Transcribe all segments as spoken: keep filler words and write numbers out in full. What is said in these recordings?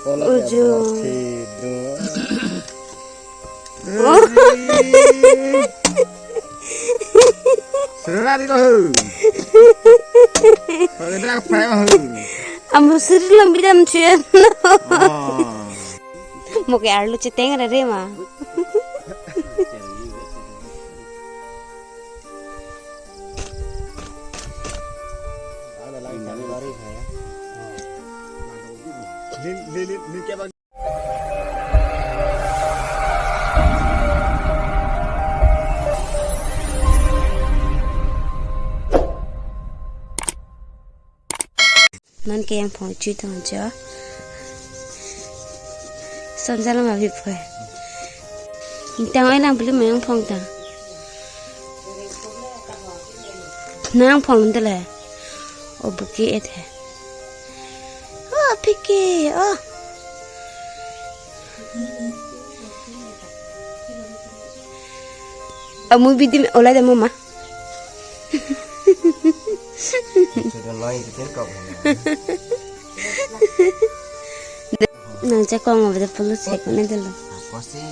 Ojo. Sera di lo. Kalau dia apa ho? Ambo seri lam bidam cuyen. Oh. Mo ke arlo cheteng rere ma. Non ke yang phong chui tong jo. Son jalam abi poi. Tang oi lang beli mo yang phong tang. Nang phong de le. O buki et he. O piki. O. Amu bidim olai de mo ma. Sudah noi itu kan kau. Nang cekong apa de pulu cek mana dulu. Apa sih?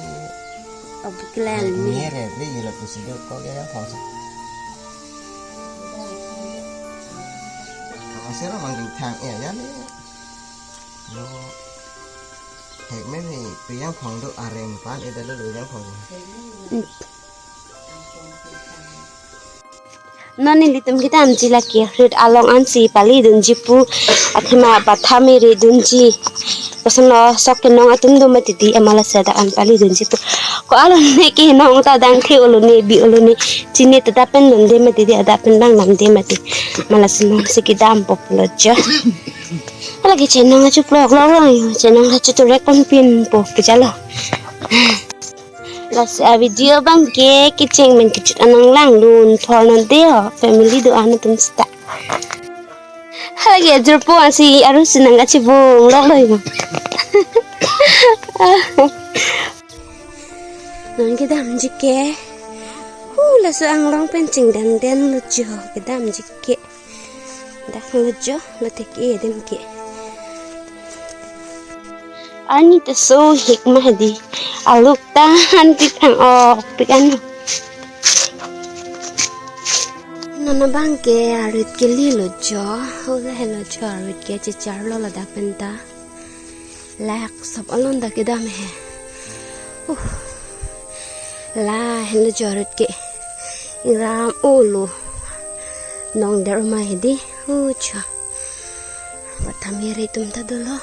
Abu kilan. Mere ri ila kusido kau ya yang kosong. Kamu sih orang mangking thang ya ya nih. Lo hek men ni piyang phong do areng pan ida lo yang phong. Non nelitum kedamji lake rit along ansi pali dunji pu athema batha mere dunji. Koson lo sok kenong atum do mati di amala sada an pali dunji pu. Ko alon ne kenong ta dang the olo ne bi olo ne chini ta dapen dun de mati di adapen bang nam de mati. Mala senong si kedam pop lo jo. Lake chenong achuplok lo lo yo chenong achuturek pon pin po kejalo. Lasi a video bang ke kecheng men kechut anang lang lun thor non de ho family do an atum sita. Halagi ajur po ansi aru sinang kachibung lok loi ma. Non kedamji ke. Hu laso anglong pen chingdam den lo jo kedamji ke. Dak lo jo lo tek e dem ke. Ani ta so hik ma hadi. Aluk ta han ti thang ok pik ano. Non abang ke arut ke li lo jo. Ho la he lo jo arut ke chichar lo ladak penta. Lak sop alon dak kedam he. Uh. La hen lo jo arut ke. Ingram olo. Nong der ma hedi. Uh, cha. Batha mere tum ta dolo.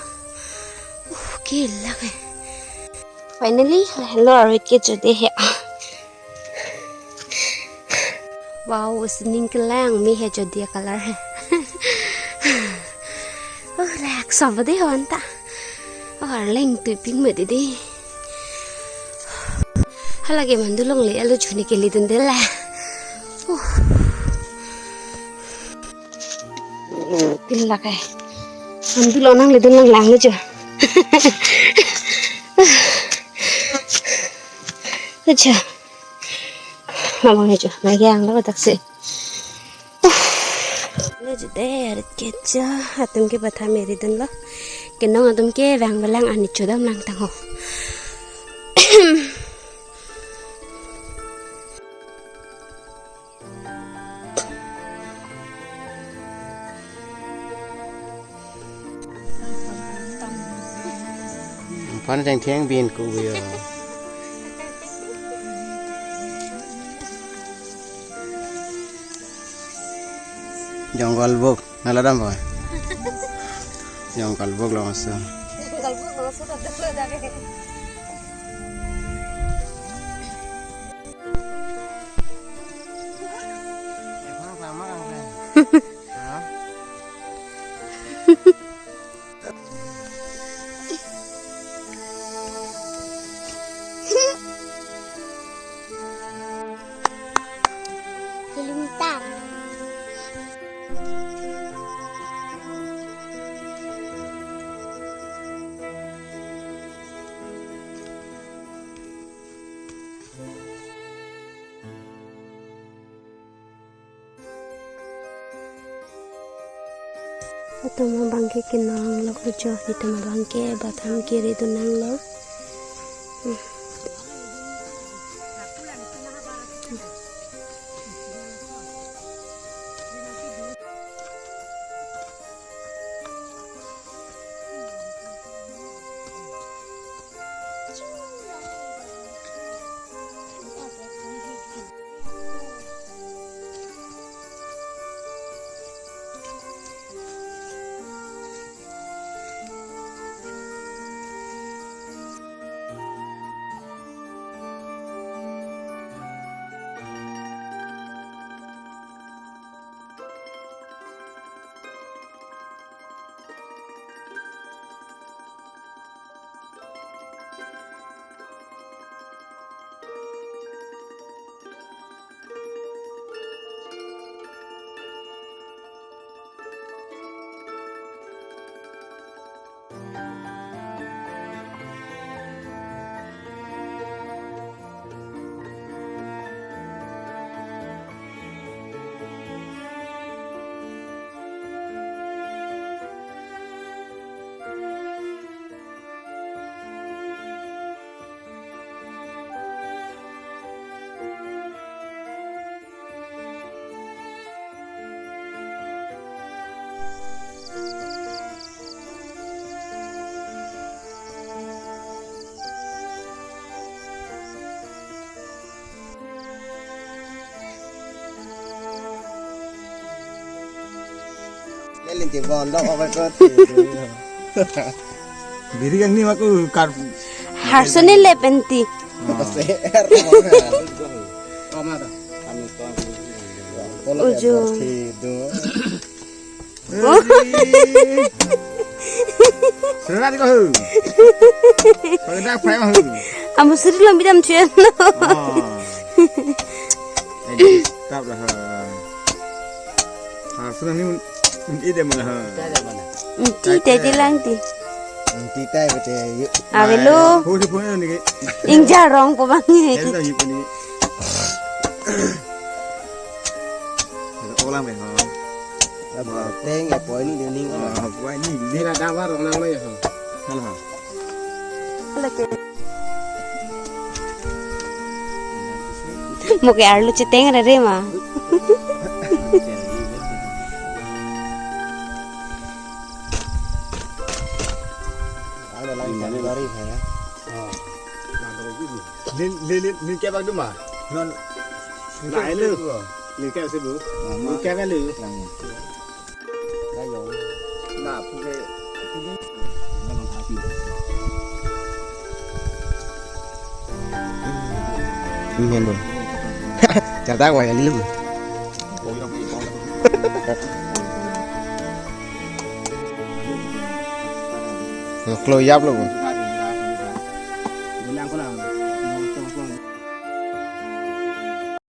Uh, ke lak he. Finally, la hen lo arut ke jo de he. Wow, sining kelang me he jo dia color he. Oh, lak sop de ho anta. Oh, arleng tui ping me de de. Halake mandu longle alo juni ke lidun de la. Oh. Pin lak he. Mandu longle dun lang lang jo. Acha. Mama ngejo, nang yang lo taksi. Ngejo de arit ke cha, atum ke batha mere dunlo. Kenong atum ke vang belang ani chodam lang tang ho. Pan cheng thiang bin ku yo. Jungle book, nala dam ba? Jungle book lo masuk. Jungle book lo masuk, tak ada lagi. Film tam. Latum abangke kenong lo ko jo, itum abangke batham kiri dunang lo. Hmm. Lelin ti bon dok obai ko. Biri yang ni aku kar. Harso ni le penti. Pasti er. Oma ta. Ujo. Serana di ko hu. Pagda fry ho. Amo seri lam bidam chuan. Oh. Eh, tap lah. Ha, senang ni un-, un ide mana ha. Ti te ti lang ti. Ti tai bete. Avelo. Hu hu pu ni ke. Ingja rong po bang ni. Eri ta yu pu ni. Olang me ha. Aba teng ya poi ni ding ning. Ah, poi ni ding. Ni la dawa rong nang lo ya ha. Hal ha. Mo ke arlo cheteng re re ma. Ada lang cari baru ya. Lin lin lin lin ke bang duma. Non. Nah, ini. Lin ke sih bu. Lin ke kan lu. Ayo. Nah, punya. Ini lo. Cerita gua ya lu. Lo klo yap lo.